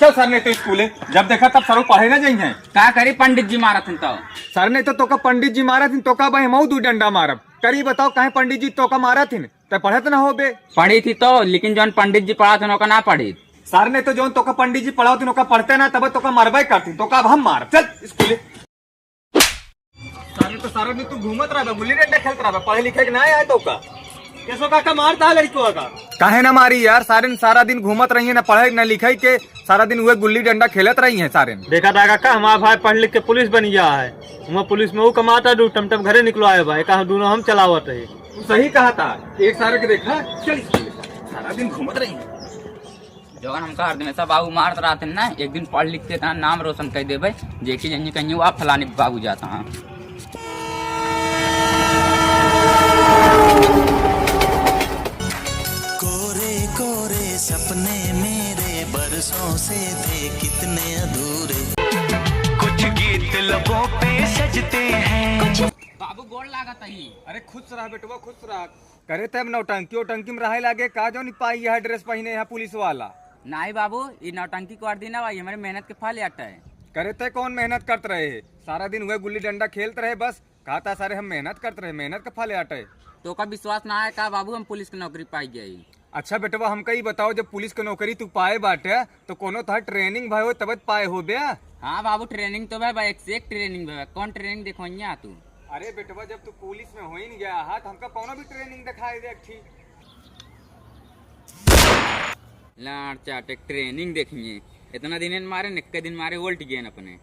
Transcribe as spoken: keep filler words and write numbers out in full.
चल सर, नहीं तो स्कूले, जब देखा तब सर पढ़े ना जाइए। का करी, पंडित जी मारत हन तो। सर, नहीं तो तोका पंडित जी मारत हन, तोका भाई हमहू दू डंडा मारब। करी बताओ, काहे पंडित जी तोका मारत हन? ते पढ़त ना होबे। पढ़ी थी तो, लेकिन जौन पंडित जी पढ़ात हन, ओका ना पढ़ी। सर, नहीं तो जौन तोका पंडित जी पढ़ावत हन, ओका पढ़ते ना, तब तोका मारबे करती, तोका अब हम मारब। चल स्कूले। सारे तो सारा दिन तू घूमत रहबे, गुल्ली डंडा खेलत रहबे, पढ़े लिखे के ना आए तो का? केशव काका मारता है लड़कों का। काहे ना मारी यार, सारे दिन सारा दिन घूमत रहिए, ना पढ़े ना लिखे के, सारा दिन उहे गुल्ली डंडा खेलत रहिए सारे दिन। देखा था काका, हमारा भाई पढ़ लिख के पुलिस बन गया है, हमारा पुलिस में वो कमाता, दू टमटम घरे निकलवाए भाई, कहा दोनों हम चलावत रहे। तू सही कहा था, एक सारे के देखा, चल स्कूल, सारा दिन घूमत रहिए। जवन हमका हरदमेसा बाबू मारत रहत हैं ना, एक दिन पढ़ लिख के इतना नाम रोशन कर देबे, जेकी जन्नी कहीं वा फलाने बाबू जाता हाँ। कोरे कोरे सपने मेरे बरसों से थे कितने अधूरे। कुछ गीत लबों पे सजते हैं। बाबू गोड़ लागत ही। अरे खुश रह बेटवा, खुश रह। करे तब नौटंकी ओटंकी में रहे लागे का, जौन पाई यह ड्रेस पहिने यहाँ पुलिस वाला? नाई बाबू, ई नौटंकी के वर्दी ना भाई, हमारे मेहनत के फल अटे। करे ते कौन मेहनत करत रहे? सारा दिन उहे गुल्ली डंडा खेलत रहे बस। कहता सारे हम मेहनत करत रहे, मेहनत के फल अटे। तोका विश्वास ना है का बाबू, हम पुलिस के नौकरी पाई गई? अच्छा बेटवा, हमका ई बताओ, जब पुलिस के नौकरी तू पाए बाटे, तो कोनो तोहार ट्रेनिंग भय हो, तब त पाए होबे। हाँ बाबू, ट्रेनिंग तो भय बा, एक से एक ट्रेनिंग भय बा। कौन ट्रेनिंग देखवइया तू? अरे बेटवा, जब तू पुलिस में होइन गया हा, तो हमका कोनो भी ट्रेनिंग दिखाई दे, एक ठीक। लाड़ चाटे ट्रेनिंग देखिए, इतना दिन मारे, निक्के दिन मारे, उल्ट गए अपने।